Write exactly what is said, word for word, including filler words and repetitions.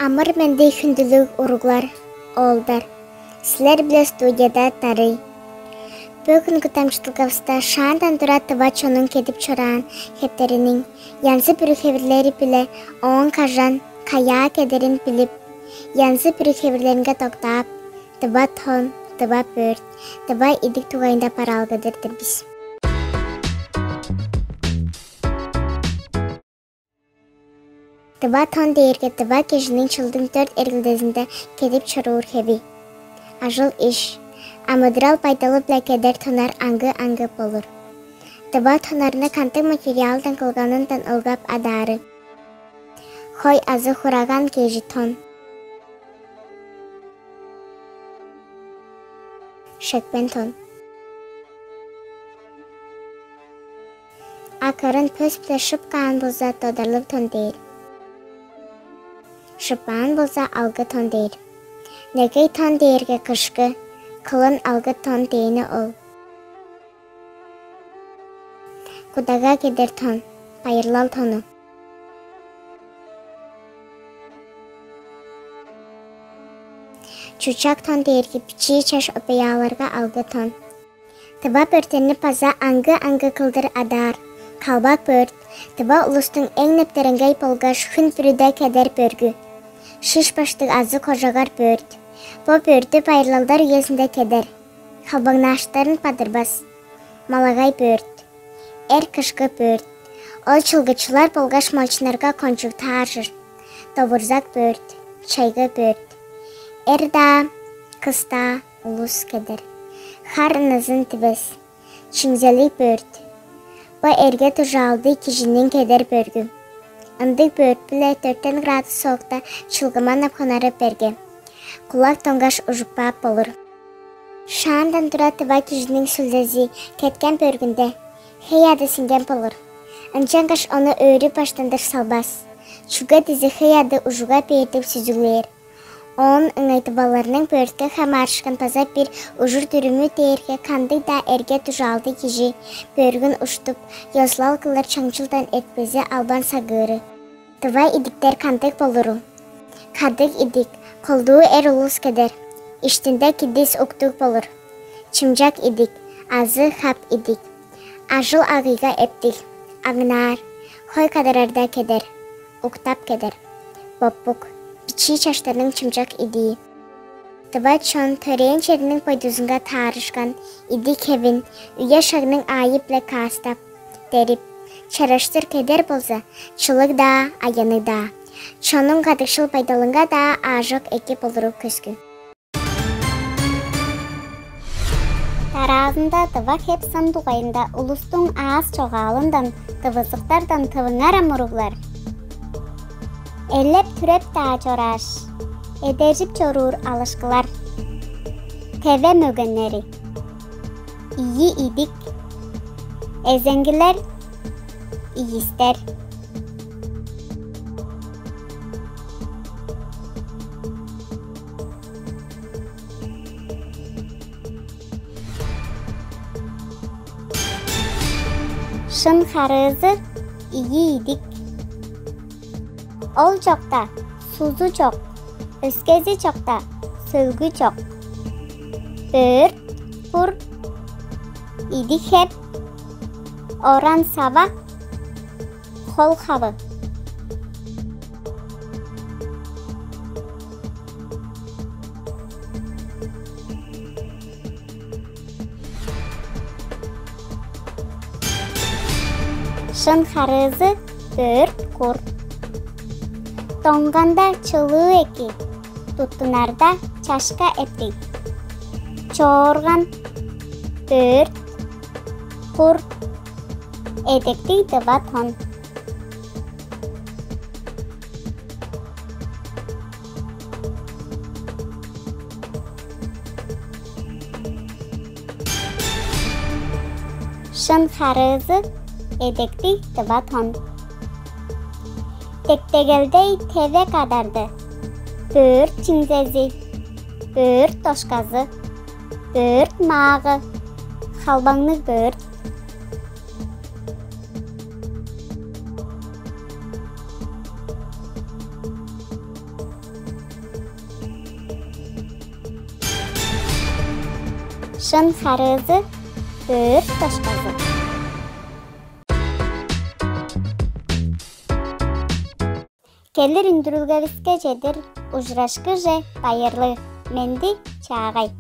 Амыр-менди, хүндүлүг уруглар, оолдар! Силер-биле студияда Дарый. Бөгүнгү дамчыдылгавыста шаандан тура тыва чоннуң кедип чораан хептериниң янзы-бүрү хевирлери-биле ооң кажан, каяа кедерин билип, янзы-бүрү хевирлеринге доктаап, тыва тон, тыва бөрт, тыва идик дугайында бараалгадыр-дыр бис. Тыва тон дээрге тыва кижиниң чылдың дөрт эргилдезинде кедип чоруур хеви. Ажыл-иш, амыдырал байдалы-биле кедер тоннар аңгы-аңгы болур. Тыва тоннарны кандыг материалдан кылганындан ылгап адаары: хой азы хураган кежи тон, шекпен тон. А кырын пөс-биле шып каан болза, додарлыг тон дээр. Шыпаан болза, алгы тон дээр. Негей тон дээрге кышкы, кылын алгы тон дээни ол. Кудага кедер тон, байырлал тону. Чучак тон дээрге бичии чаш опеяларга алгы тон. Тыва бөрттерни база аңгы-аңгы кылдыр адаар. Калбак бөрт — тыва улустуң эң нептереңгей болгаш хүн бүрүде кедер бөргү. Шиш баштыг азы кожагар бөрт. Бо бөрттү байырлалдар үезинде кедер. Халбаңнааштарын бадырбас. Малагай бөрт. Эр кышкы бөрт. Ол чылгычылар болгаш малчыннарга кончуг тааржыр. Довурзак бөрт, чайгы бөрт. Эр-даа, кыс-даа улус кедер. Хар ынызын дивес. Чиңзелиг бөрт. Бо эрге-дужаалдыг кижиниң кедер бөргү. Ындыг бөрт-биле дөртен градус соокта чылгыманап хонары берге, кулак донгаш ужуп каап болур. Шаандан тура тыва кижиниң сүлдези кеткен бөргүнде хей ады сиңген болур. Ынчангаш ону өрү баштандыр салбас. Чүге дизе хей ады ужуга бээр деп сүзүглээр. Оон ыңай тываларның бөртке хамаарышкан база бир ужур-дүрүмү дээрге кандыг-даа эрге-дужаалдыг кижи бөргүн уштуп, ёзулал кылыр чаңчылдан эртпези албан сагыыры. Тыва идиктер кандыг болурул? Кадыг идик — колдуу эр улус кедер, иштинде кидис уктуг болур. Чымчак идик азы хап идик — ажыл-агыйга эптиг, аңнаар, хой кадарарда кедер, уктап кедер. Боппук — бичии чаштарның чымчак идии. Тыва чон төрээн чериниң бойдузунга таарышкан идик-хевин үе-шагның аайы-биле каастап, дерип, чараштыр кедер болза, чылыг-даа, аянныг-даа, чоннуң кадыкшыл байдалынга-даа аажок эки болуру көскү. Дараазында тыва хеп-сан дугайында улустуң аас-чогаалындан, тывызыктардан тывыңар ам, уруглар. Элеп-түреп-даа чорааш, эдержип чоруур алышкылар. Теве мөгеннери. Ийи идик. Эзеңгилер. Ийистер. Шын харыызы — ийи идик. Ол чокта сузу чок, өскези чокта сөлгү чок. Бөрт, кур, идик-хеп, оран-сава, хол-хавы. Шын харыызы — бөрт, кур. Доңганда чылыы эки, туттунарда чашка эптиг. Чоорган — бөрт, кур, эдектиг тыва тон. Шын харыызы — эдектиг тыва тон. Тектегелдей теве кадарды, бөрт чиңзези, бөрт дошказы, бөрт маагы, халбаңныг бөрт. Шын харыызы, бөөр тошказы. Келир үндүрүлгевиске чедир ужурашкыже байырлыг. Менди чаагай.